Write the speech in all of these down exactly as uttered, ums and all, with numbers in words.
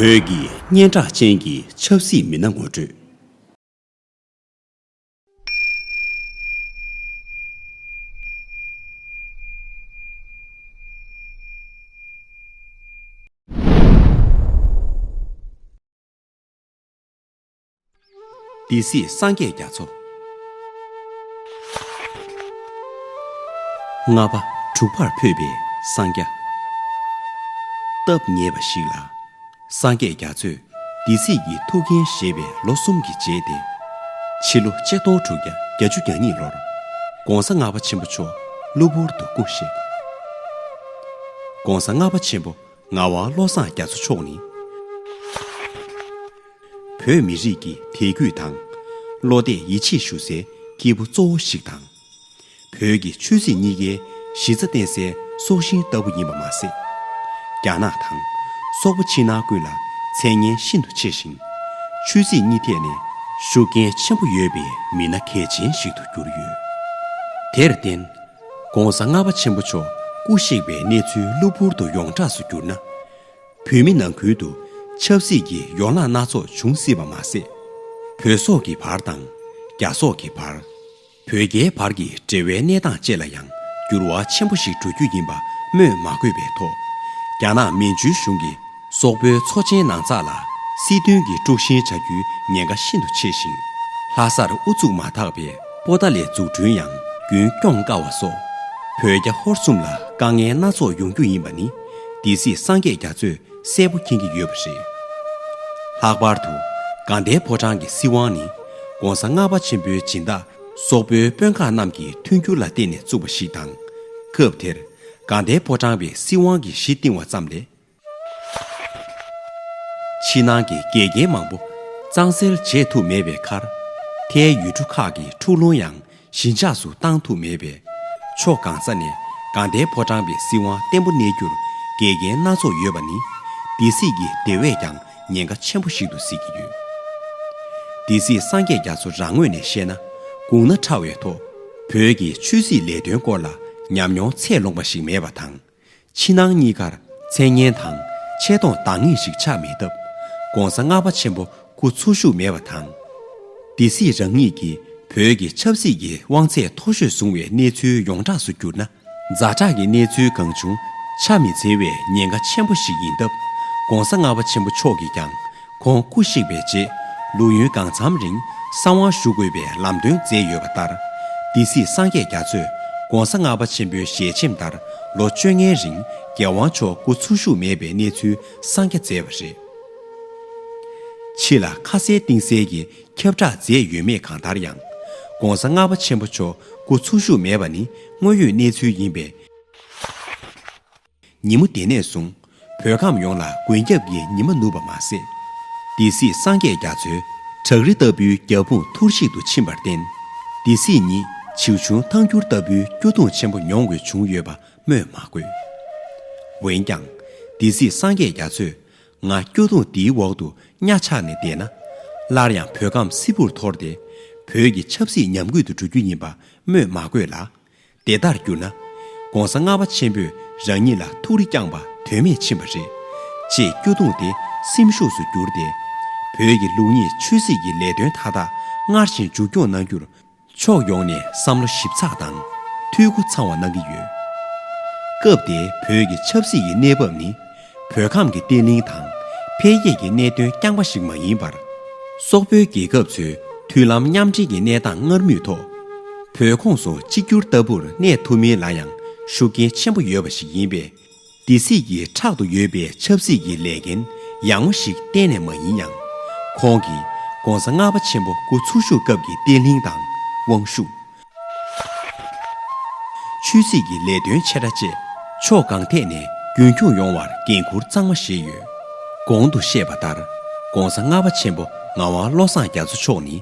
བོད་ཀྱི་སྙན་གྲགས་ཅན་གྱི་ཆབ་སྲིད་མི་སྣ་ངོ་སྤྲོད། སྡེ་སྲིད་སངས་རྒྱས་རྒྱ་མཚོ། ལྔ་པ་དྲུག་པར་འཕོས་པའི་སངས་རྒྱས། སྟབས་ཉེས་པ་ཞིག་ལ། སངས་རྒྱས་རྒྱ་མཚོས་སྡེ་སྲིད་ཀྱི་ཐུགས་འགན་བཞེས་པའི་ལོ་གསུམ་གྱི་རྗེས་ཏེ། ཕྱི་ལོ་ཆིག་སྟོང་དྲུག་བརྒྱ་བརྒྱད་ཅུ་གྱ་གཉིས་ལོར་༧གོང་ས་ལྔ་པ་ཆེན་པོ་མཆོག་གློ་བུར་དུ་སྐུ་གཤེགས། ༧གོང་ས་ལྔ་པ་ཆེན་པོ་ངག་དབང་བློ་བཟང་རྒྱ་མཚོ་མཆོག་ནི། བོད་མི་རིགས་ཀྱི་དད་གུས་དང་བློ་གཏད་ཡིད་ཆེས་ཞུ་སའི་སྐྱེས་བུ་གཙོ་བོ་ཞིག་དང་། བོད་ཀྱི་ཆོས་སྲིད་གཉིས་ཀའི་གཞི་རྩ་བརྟེན་སའི་སྲོག་ཤིང་ལྟ་བུ་ཡིན་པ་མ་ཟད། རྒྱ་ནག་དང་སོག་པོ་ཕྱི་ནང་ཀུན་ལ་མཚན་སྙན་ཤིན་ཏུ་ཆེ་ཞིང་། ཆོས་སྲིད་གཉིས་ཐད་ནས་ཤུགས་རྐྱེན་ཆེན་པོ་ཡོད་པའི་མི་སྣ་གལ་ཆེན་ཞིག་ཏུ་གྱུར་ཡོད། དེར་བརྟེན། ༧གོང་ས་ལྔ་པ་ཆེན་པོ་མཆོག་སྐུ་གཤེགས་པའི་གནས་ཚུལ་གློ་བུར་དུ་ཡོངས་གྲགས་སུ་གྱུར་ན། བོད་མི་ནང་ཁུལ་དུ་ཆབ་སྲིད་ཀྱི་ཡོ་ལང་སྣ་ཚོགས་འབྱུང་སྲིད་པ་མ་ཟད། བོད་སོག་གི་བར་དང་རྒྱ་སོག་གི་བར། བོད་རྒྱའི་བར་གྱི་འབྲེལ་བའི་གནས་སྟངས་བཅས་ལ་ཡང་འགྱུར་བ་ཆེན་པོ་ཞིག་འགྲོ་རྒྱུ་ཡིན་པ་སྨོས་མ་དགོས་པའི་ཐོག་རྒྱ་ནག་མན་ཇུའི་གཞུང་གིས་སོག་པོའི་མཚོ་ཆེན་ནང་ཚགས་ལ་སྲིད་དོན་གྱི་དཀྲུག་ཤིང་བྱ་རྒྱུའི་ཉེན་ཁ་ཤིན་ཏུ་ཆེ་ཞིང་། ལྷ་སར་དབུ་བཙུགས་མ་ཐག་པའི་པོ་ཏཱ་ལའི་འཛུགས་སྐྲུན་ཡང་རྒྱུན་སྐྱོང་དཀའ་བ་སོགས། བོད་རྒྱ་ཧོར་གསུམ་ལ་དཀའ་ངལ་སྣ་ཚོགས་ཡོང་རྒྱུ་ཡིན་པ་ནི་སྡེ་སྲིད་སངས་རྒྱས་རྒྱ་མཚོས་གསལ་པོ་མཁྱེན་གྱི་ཡོད་པ་རེད། ལྷག་པར་དུ་དགའ་ལྡན་ཕོ་བྲང་གི་སྲིད་དབང་ནི་༧གོང་ས་ལྔ་པ་ཆེན་པོའི་སྦྱིན་བདག་སོག་པོའི་དཔོན་ཁག་རྣམས་ཀྱི་མཐུན་འགྱུར་ལ་བརྟེན་ནས་བཙུགས་པ་ཞིག་དང་། སྐབས་དེར་དགའ་ལྡན་ཕོ་བྲང་པའི་སྲིད་དབང་གི་གཞི་བཏིང་བ་ཙམ་ལས། ཕྱི་ནང་གི་འགལ་རྐྱེན་མང་པོ་གཙང་སེལ་བྱེད་ཐུབ་མེད་པའི་ཁར། མཐའི་ཡུལ་གྲུ་ཁག་གི་འཁྲུག་ལོང་ཡང་ཞི་འཇགས་སུ་བཏང་ཐུབ་མེད་པས། ཕྱོགས་གང་ས་ནས་དགའ་ལྡན་ཕོ་བྲང་པའི་སྲིད་དབང་བརྟན་པོ་གནས་རྒྱུར་འགལ་རྐྱེན་སྣ་ཚོགས་ཡོད་པ་ནི་སྡེ་སྲིད་ཀྱི་དེ་བས་ཀྱང་ཉེན་ཁ་ཆེན་པོ་ཞིག་ཏུ་གཟིགས་ཀྱི་ཡོད། སྡེ་སྲིད་སངས་རྒྱས་རྒྱ་མཚོ་རང་ངོས་ནས་བཤད་ན། དགུང་ན་ཕྲ་བའི་ཐོག་བོད་ཀྱི་ཆོས་སྲིད་ལས་དོན་སྐོར་ལ་ཉམས་མྱོང་ཚད་ལོངས་པ་ཞིག་མེད་པ་དང་། ཕྱི་ནང་གཉིས་ཀར་མཚན་སྙན་དང་ཆེ་མཐོང་འདང་ངེས་ཤིག་ཆགས་མེད་སྟབས། ༧གོང་ས་ལྔ་པ་ཆེན་པོ་སྐུ་འཚོ་བཞུགས་མེད་པ་དང་། སྡེ་སྲིད་རང་ཉིད་ཀྱིས་བོད་ཀྱི་ཆབ་སྲིད་ཀྱི་དབང་ཚད་མཐོ་ཤོས་བཟུང་བའི་གནས་ཚུལ་ཡོངས་གྲགས་སུ་གྱུར་ན། ཛ་དྲག་གི་གནས་ཚུལ་གང་བྱུང་ཆ་མི་འཚལ་བའི་ཉེན་ཁ་ཆེན་པོ་ཞིག་ཡིན་སྟབས། ༧གོང་ས་ལྔ་པ་ཆེན་པོ་མཆོག་གིས་ཀྱང་། ཁོང་སྐུ་གཤེགས་པའི་རྗེས་ལོ་ཡུན་གང་འཚམ་རིང་གསང་བ་ཞུ་དགོས་པའི་ལམ་སྟོན་མཛད་ཡོད་པ་ལྟར། སྡེ་སྲིད་སངས་རྒྱས་རྒྱ་མཚོས་༧གོང་ས་ལྔ་པ་ཆེན་པོའི་ཞལ་ཆེམས་ལྟར་ལོ་བཅོ་ལྔའི་རིང་རྒྱལ་དབང་མཆོག་སྐུ་འཚོ་བཞུགས་མེད་པའི་གནས་ཚུལ་གསང་རྒྱ་མཛད་པ་རེད། ཕྱི་ལ་ཁ་གསལ་གཏིང་གསལ་གྱི་ཁྱབ་བསྒྲགས་མཛད་ཡོད་མེད་གང་ལྟར་ཡང་། ༧གོང་ས་ལྔ་པ་ཆེན་པོ་མཆོག་སྐུ་འཚོ་བཞུགས་མེད་པ་ནི་དངོས་ཡོད་གནས་ཚུལ་ཡིན་པས། ཉིན་མོ་དེ་ནས་བཟུང་བོད་ཁམས་ཡོངས་ལ་མགོན་སྐྱབས་ཀྱི་ཉི་མ་ནུབ་པ་མ་ཟད། སྡེ་སྲིད་སངས་རྒྱས་རྒྱ་མཚོའི་བྲག་རི་ལྟ་བུའི་རྒྱབ་དཔུང་འཐུར་ཞིག་ཏུ་ཕྱིན་པར་བརྟེན། སྡེ་སྲིད་ཉིད་བྱིའུ་ཆུང་ཐང་འགྱུར་ལྟ་བུའི་སྐྱོ་གདུང་ཆེན་པོ་མྱོང་དགོས་བྱུང་ཡོད་པ་སྨོས་མ་དགོས། འོན་ཀྱང་། སྡེ་སྲིད་སངས་རྒྱས་རྒྱ་མཚོས་ང་སྐྱོ་གདུང་འདིའི་འོག་ཏུ་གཉའ་ཆག་ནས་བསྡད་ན། སླར་ཡང་བོད་ཁམས་སིལ་བུར་འཐོར་ཏེ། བོད་ཀྱི་ཆབ་སྲིད་ཉམས་རྒུད་དུ་འགྲོ་རྒྱུ་ཡིན་པ་སྨོས་མ་དགོས་ལ། དེ་ལྟར་གྱུར་ན། ༧གོང་ས་ལྔ་པ་ཆེན་པོས་རང་ཉིད་ལ་ཐུགས་རེ་བསྐྱངས་པ་དོན་མེད་ཕྱིན་པ་རེད། ཅེས་སྐྱོ་གདུང་དེ་སེམས་ཤུགས་སུ་བསྒྱུར་ཏེ། བོད་ཀྱི་ལུགས་གཉིས་ཆོས་སྲིད་ཀྱི་ལས་དོན་མཐའ་དག་སྔར་བཞིན་མཇུག་སྐྱོང་གནང་རྒྱུར། ཕྱོགས་ཡོངས་ནས་བསམ་བློ་ཞིབ་ཚགས་དང་། འཐུས་སྒོ་ཚང་བ་གནང་གི་ཡོད། སྐབས་དེའི་བོད་ཀྱི་ཆབ་སྲིད་ཀྱི་གནས་བབ་ནི། བོད་ཁམས་ཀྱི་བརྟན་ལྷིང་དང་འཕེལ་རྒྱས་ཀྱི་གནད་དོན་རྐྱང་པ་ཞིག་མ་ཡིན་པར། སོག་པོའི་རྒྱལ་ཁབ་ཚོའི་མཐུན་ལམ་མཉམ་འབྲེལ་གྱི་གནས་སྟངས་སྔར་མུས་ཐོག་བོད་ཁོངས་སུ་གཅིག་གྱུར་ལྟ་བུར་གནས་ཐུབ་མིན་ལ་ཡང་ཤུགས་རྐྱེན་ཆེན་པོ་ཡོད་པ་ཞིག་ཡིན་པས། སྡེ་སྲིད་ཀྱི་ཕྲག་ཏུ་ཡོད་པའི་ཆབ་སྲིད་ཀྱི་ལས་འགན་ཡང་མོ་ཞིག་གཏན་ནས་མ་ཡིན་ཡང་། ཁོང་གིས་༸གོང་ས་ལྔ་པ་ཆེན་པོ་སྐུ་འཚོ་བཞུགས་སྐབས་ཀྱི་བརྟན་ལྷིང་དང་དབང་ཤུགས། ཆོས་སྲིད་ཀྱི་ལས་དོན་ཆེ་ཕྲ་བཅས་ཕྱོགས་གང་ཐད་ནས་རྒྱུན་འཁྱོངས་ཡོང་བར་འགན་འཁུར་གཙང་མ་བཞེས་ཡོད། གོང་དུ་བཤད་པ་ལྟར། ༸གོང་ས་ལྔ་པ་ཆེན་པོ་ངག་དབང་བློ་བཟང་རྒྱ་མཚོ་མཆོག་ནི་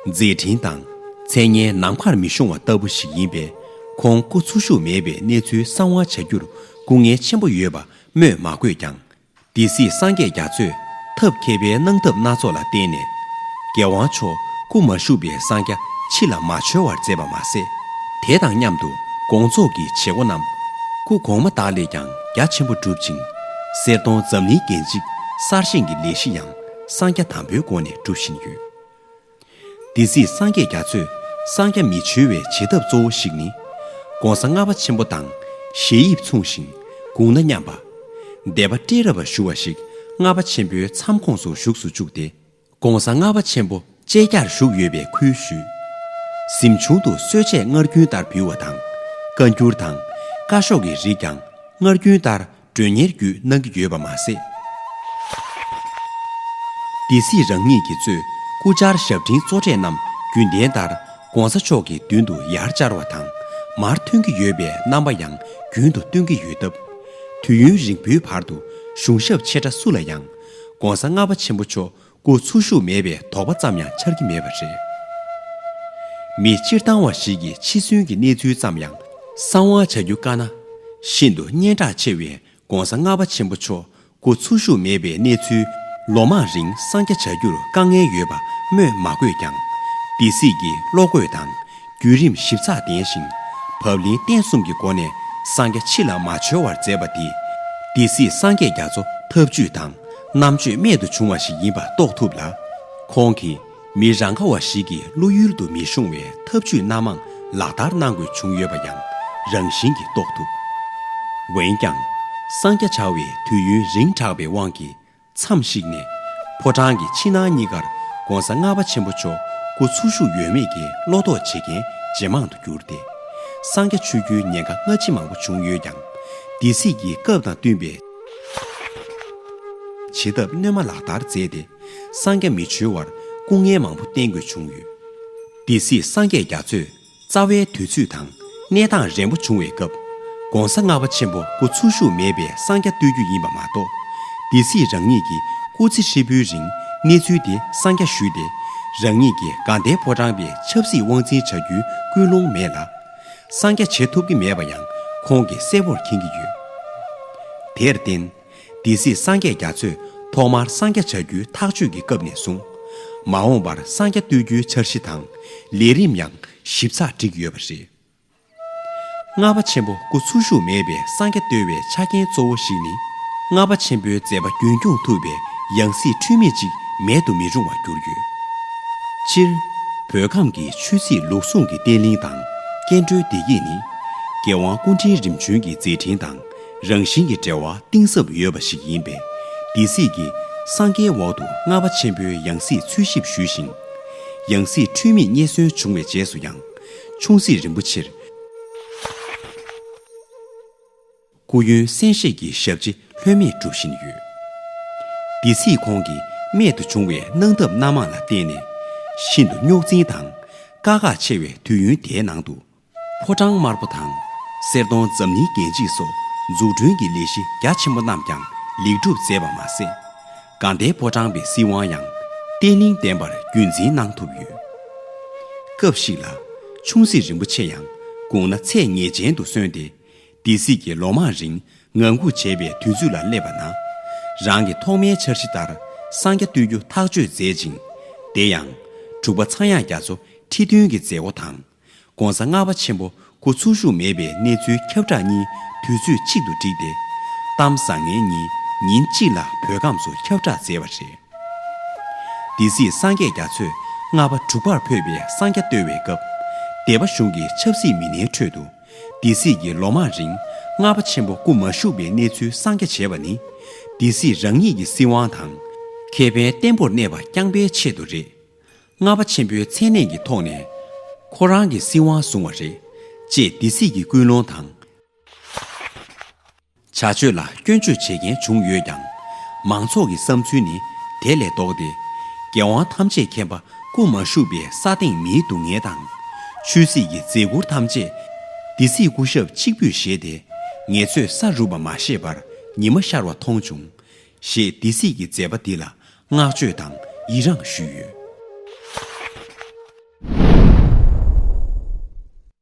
མཛད་འཕྲིན་དང་མཚན་སྙན་ནམ་མཁར་མི་ཤོང་བ་ལྟ་བུ་ཞིག་ཡིན་པས། ཁོང་སྐུ་འཚོ་བཞུགས་མེད་པའི་གནས་ཚུལ་གསང་བ་བྱ་རྒྱུར་སྐུ་ངལ་ཆེན་པོ་ཡོད་པ་སྨོས་མ་དགོས་ཀྱང་། སྡེ་སྲིད་སངས་རྒྱས་རྒྱ་མཚོས་ཐབས་མཁས་པའི་གནང་ཐབས་སྣ་ཚོགས་ལ་བརྟེན་ནས། རྒྱལ་དབང་མཆོག་སྐུ་མ་བཞུགས་པའི་གསང་རྒྱ་ཕྱི་ལ་མ་འཆོལ་བར་མཛད་པ་མ་ཟད། དེ་དང་མཉམ་དུ་དགོངས་རྫོགས་ཀྱི་བྱེད་སྒོ་རྣམས་སྐུ་གོང་མ་དག་ལས་ཀྱང་རྒྱ་ཆེན་པོ་བསྒྲུབས་ཅིང་། གསེར་གདོང་འཛམ་གླིང་རྒྱན་གཅིག་ གསར་བཞེངས་ཀྱི་ལས་གཞི་ཡང་སངས་རྒྱས་དམ་པའི་སྒོ་ནས་སྒྲུབ་བཞིན་ཡོད། སྡེ་སྲིད་སངས་རྒྱས་རྒྱ་མཚོས་སངས་རྒྱ་མི་འཆོལ་བའི་བྱེད་ཐབས་གཙོ་བོ་ཞིག་ནི། ༸གོང་ས་ལྔ་པ་ཆེན་པོ་དང་ཞལ་དབྱིབས་མཚུངས་ཤིང་དགུང་ན་མཉམ་པ། སྡེ་པ་སྤྲེལ་རབ་པ་ཞུ་བ་ཞིག་ལྔ་པ་ཆེན་པོའི་མཚམས་ཁོངས་སུ་བཞུགས་སུ་བཅུག་སྟེ། ༸གོང་ས་ལྔ་པ་ཆེན་པོ་བཅད་རྒྱར་བཞུགས་ཡོད་པའི་ཁུལ་ཞུས། གཟིམ་ཆུང་དུ་གསོལ་ཆས་སྔར་རྒྱུན་ལྟར་ཕུལ་བ་དང་། བཀའ་འགྱུར་དང་བཀའ་ཤོག་གི་རིགས་ཀྱང་སྔར་རྒྱུན་ལྟར་མགྲོན་གཉེར་བརྒྱུད་གནང་གི་ཡོད་པ་མ་ཟད། སྡེ་སྲིད་རང་ཉིད་ཀྱིས་གཙོས་སྐུ་བཅར་ཞབས་འབྲིང་གཙོ་གྲས་རྣམས་རྒྱུན་ལྡན་ལྟར་༸གོང་ས་མཆོག་གི་མདུན་དུ་ཡར་བཅར་བ་དང་མར་ཐོན་གྱི་ཡོད་པའི་རྣམ་པ་ཡང་རྒྱུན་དུ་སྟོན་གྱི་ཡོད་སྟབས། དུས་ཡུན་རིང་པོའི་བར་དུ་གཞུང་ཞབས་ཆེ་ཕྲ་སུ་ལ་ཡང་༸གོང་ས་ལྔ་པ་ཆེན་པོ་མཆོག་སྐུ་འཚོ་བཞུགས་མེད་པའི་དོགས་པ་ཙམ་ཡང་འཆར་གྱི་མེད་པ་རེད། མི་སྤྱིར་བཏང་བ་ཞིག་གིས་འཆི་གསོན་གྱི་གནས་ཚུལ་ཙམ་ཡང་གསང་བ་བྱ་རྒྱུ་དཀའ་ན། ཤིན་ཏུ་སྙན་གྲགས་ཆེ་བའི་༸གོང་ས་ལྔ་པ་ཆེན་པོ་མཆོག་སྐུ་འཚོ་བཞུགས་མེད་པའི་གནས་ཚུལ་ལོ་མང་རིང་གསང་རྒྱ་བྱ་རྒྱུར་དཀའ་ངལ་ཡོད་པ་སྨོས་མ་དགོས་ཀྱང་། སྡེ་སྲིད་ཀྱིས་བློ་འགྱོད་དང་བརྒྱུད་རིམ་ཞིབ་ཚགས་ལྡན་ཞིང་། བབ་བརླིང་བརྟན་གསུམ་གྱི་སྒོ་ནས་གསང་རྒྱ་ཕྱི་ལ་མ་འཆོལ་བར་མཛད་པ་འདིས། སྡེ་སྲིད་སངས་རྒྱས་རྒྱ་མཚོ་ཐབས་ཇུས་དང་རྣམ་དཔྱོད་རྨད་དུ་བྱུང་བ་ཞིག་ཡིན་པ་རྟོགས་ཐུབ་ལ། ཁོང་གིས་མི་རང་ག་བ་ཞིག་གི་བློ་ཡུལ་དུ་མི་ཤོང་བའི་ཐབས་ཇུས་སྣ་མང་ལག་བསྟར་གནང་དགོས་བྱུང་ཡོད་པ་ཡང་རང་བཞིན་གྱིས་རྟོགས་ཐུབ། འོན་ཀྱང་། གསང་རྒྱ་བྱ་བའི་དུས་ཡུན་རིང་དྲགས་པའི་དབང་གིས། མཚམས་ཤིག་ནས་ཕོ་བྲང་གི་ཕྱི་ནང་གཉིས་ཀར་༸གོང་ས་ལྔ་པ་ཆེན་པོ་མཆོག་སྐུ་འཚོ་བཞུགས་ཡོད་མེད་ཀྱི་བློ་དོགས་བྱེད་མཁན་ཇེ་མང་དུ་གྱུར་ཏེ། གསང་རྒྱ་ཆོས་བརྒྱུད་ཉེན་ཁ་སྔ་ཕྱི་མང་པོ་བྱུང་ཡོད་ཀྱང་། སྡེ་སྲིད་ཀྱིས་སྐབས་དང་བསྟུན་པའི་བྱེད་ཐབས་སྣོན་མ་ལག་བསྟར་མཛད་དེ། གསང་རྒྱ་མི་འཆོལ་བར་སྐུ་ངལ་མང་པོ་བསྟེན་དགོས་བྱུང་ཡོད། སྡེ་སྲིད་སངས་རྒྱས་རྒྱ་མཚོས། རྩ་བའི་དུས་ཚོད་དང་གནས་སྟངས་རན་པོ་བྱུང་བའི་སྐབས། ༸གོང་ས་ལྔ་པ་ཆེན་པོ་སྐུ་འཚོ་བཞུགས་མེད་པའི་གསང་རྒྱ་གཏོད་རྒྱུ་ཡིན་པ་མ་གཏོགས། སྡེ་སྲིད་རང་ཉིད་ཀྱིས་སྐུ་ཚེ་ཧྲིལ་པོའི་རིང་གནས་ཚུལ་དེ་གསང་རྒྱ་ཞུས་ཏེ། རང་ཉིད་ཀྱིས་དགའ་ལྡན་ཕོ་བྲང་པའི་ཆབ་སྲིད་དབང་འཛིན་བྱ་རྒྱུའི་ཀུན་སློང་མེད་ལ། གསང་རྒྱ་བྱེད་ཐུབ་ཀྱི་མེད་པ་ཡང་ཁོང་གིས་གསལ་པོར་མཁྱེན་གྱི་ཡོད། དེར་བརྟེན། སྡེ་སྲིད་སངས་རྒྱས་རྒྱ་མཚོས་ཐོག་མར་གསང་རྒྱ་བྱ་རྒྱུའི་ཐག་གཅོད་ཀྱི་སྐབས་ནས་བཟུང་། མ་འོངས་པར་གསང་རྒྱ་གཏོད་རྒྱུའི་འཆར་གཞི་དང་ལས་རིམ་ཡང་ཞིབ་ཚགས་བསྒྲིགས་ཡོད་པ་རེད། ལྔ་པ་ཆེན་པོ་སྐུ་འཚོ་བཞུགས་མེད་པའི་གསང་རྒྱ་གཏོད་པའི་ཆ་རྐྱེན་གཙོ་བོ་ཞིག་ནི། ལྔ་པ་ཆེན་པོའི་མཛད་པ་རྒྱུན་སྐྱོང་ཐུབ་པའི་ཡང་སྲིད་འཁྲུལ་མེད་ཅིག་མེད་དུ་མི་རུང་བར་གྱུར་ཡོད། སྤྱིར། བོད་ཁམས་ཀྱི་ཆོས་སྲིད་ལུགས་ཟུང་གི་བརྟན་ལྷིང་དང་སྐྱེ་འགྲོའི་བདེ་སྐྱིད་ནི། རྒྱལ་དབང་སྐུ་ཕྲེང་རིམ་བྱོན་གྱི་མཛད་འཕྲིན་དང་རང་བཞིན་གྱི་འབྲེལ་བ་གཏིང་ཟབ་ཡོད་པ་ཞིག་ཡིན་པས། སྡེ་སྲིད་ཀྱིས་སངས་རྒྱས་འོག་ཏུ་ལྔ་པ་ཆེན་པོའི་ཡང་སྲིད་འཚོལ་ཞིབ་ཞུས་ཤིང་། ཡང་སྲིད་འཁྲུལ་མེད་རྙེད་སོན་བྱུང་བའི་རྗེས་སུ་ཡང་། ཆུང་སྲིད་རིན་པོ་ཆེར་སྐུ་ཡོན་གསན་བཞེས་ཀྱི་ཞབས་ཕྱི་ལྷོད་མེད་སྒྲུབ་བཞིན་ཡོད། སྡེ་སྲིད་ཁོང་གིས་རྨད་དུ་བྱུང་བའི་གནང་ཐབས་སྣ་མང་ལ་བརྟེན་ནས། ཤིན་ཏུ་རྙོག་འཛིང་དང་དཀའ་ཁག་ཆེ་བའི་དུས་ཡུན་དེའི་ནང་དུ། ཕོ་བྲང་དམར་པོ་དང་། གསེར་གདོང་འཛམ་གླིང་རྒྱན་ཆས་སོགས་འཛུགས་སྐྲུན་གྱི་ལས་གཞི་རྒྱ་ཆེན་པོ་རྣམས་ཀྱང་ལེགས་གྲུབ་མཛད་པ་མ་ཟད། དགའ་ལྡན་ཕོ་བྲང་པའི་སྲིད་དབང་ཡང་བརྟན་ལྷིང་ལྡན་པར་རྒྱུན་འཛིན་གནང་ཐུབ་ཡོད། སྐབས་ཤིག་ལ། ཆུང་སྲིད་རིན་པོ་ཆེ་ཡང་དགུང་ན་ཚད་ངེས་ཅན་དུ་སོན་ཏེ། སྡེ་སྲིད་ཀྱིས་ལོ་མང་རིང་ངང་སྒུག་བྱས་པའི་དུས་ཚོད་ལ་སླེབས་པ་ན། རང་གི་ཐོག་མའི་འཆར་གཞི་ལྟར་གསང་རྒྱ་གཏོད་རྒྱུ་ཐག་གཅོད་མཛད་ཅིང་། དེ་ཡང་། འབྲུག་པ་ཚངས་དབྱངས་རྒྱ་མཚོ་ཁྲི་སྟོན་གྱི་མཛད་སྒོ་དང་། ༸གོང་ས་ལྔ་པ་ཆེན་པོ་སྐུ་འཚོ་བཞུགས་མེད་པའི་གནས་ཚུལ་ཁྱབ་བསྒྲགས་གཉིས་དུས་ཚོད་གཅིག་ཏུ་བསྒྲིགས་ཏེ། གཏམ་བཟང་ངན་གཉིས་ཉིན་གཅིག་ལ་བོད་ཁམས་སུ་ཁྱབ་བསྒྲགས་མཛད་པ་རེད། སྡེ་སྲིད་སངས་རྒྱས་རྒྱ་མཚོས་ལྔ་པ་འབྲུག་པར་ཕེབས་པའི་གསང་རྒྱ་བསྟོད་པའི་སྐབས། སྡེ་པ་གཞུང་གི་ཆབ་སྲིད་མི་སྣའི་ཁྲོད་དུ། སྡེ་སྲིད་ཀྱིས་ལོ་མང་རིང་ལྔ་པ་ཆེན་པོ་སྐུ་མ་བཞུགས་པའི་གནས་ཚུལ་གསང་རྒྱ་བྱས་པ་ནི། སྡེ་སྲིད་རང་ཉིད་ཀྱི་སྲིད་དབང་དང་། ཁེ་ཕན་བརྟན་པོར་གནས་པ་རྐྱང་པའི་ཆེད་དུ་རེད། ལྔ་པ་ཆེན་པོའི་མཚན་གནས་ཀྱི་ཐོག་ནས་ཁོ་རང་གི་སྲིད་དབང་བཟུང་བ་རེད། ཅེས་སྡེ་སྲིད་ཀྱི་ཀུན་སློང་དང་། བྱ་སྤྱོད་ལ་སྐྱོན་བརྗོད་བྱེད་མཁན་བྱུང་ཡོད་ཀྱང་། མང་ཚོགས་ཀྱི་བསམ་ཚུལ་ནི་དེ་ལས་ལྡོག་སྟེ། རྒྱལ་དབང་ཐམས་ཅད་མཁྱེན་པ་སྐུ་མ་བཞུགས་པའི་ས་སྟེང་མིའི་སྡུག་བསྔལ་དང་། ཆོས་སྲིད་ཀྱི་མཛད་ཁུར་ཐམས་ཅད་སྡེ་སྲིད་སྐུ་ཞབས་གཅིག་པུས་བཞེས་ཏེ། ངེད་ཚོས་ས་རུབ་པ་མ་ཤེས་པར་ཉི་མ་ཤར་བ་མཐོང་བྱུང་། ཞེས་སྡེ་སྲིད་ཀྱི་མཛད་པ་འདི་ལ་བསྔགས་བརྗོད་དང་ཡི་རངས་ཞུས་ཡོད།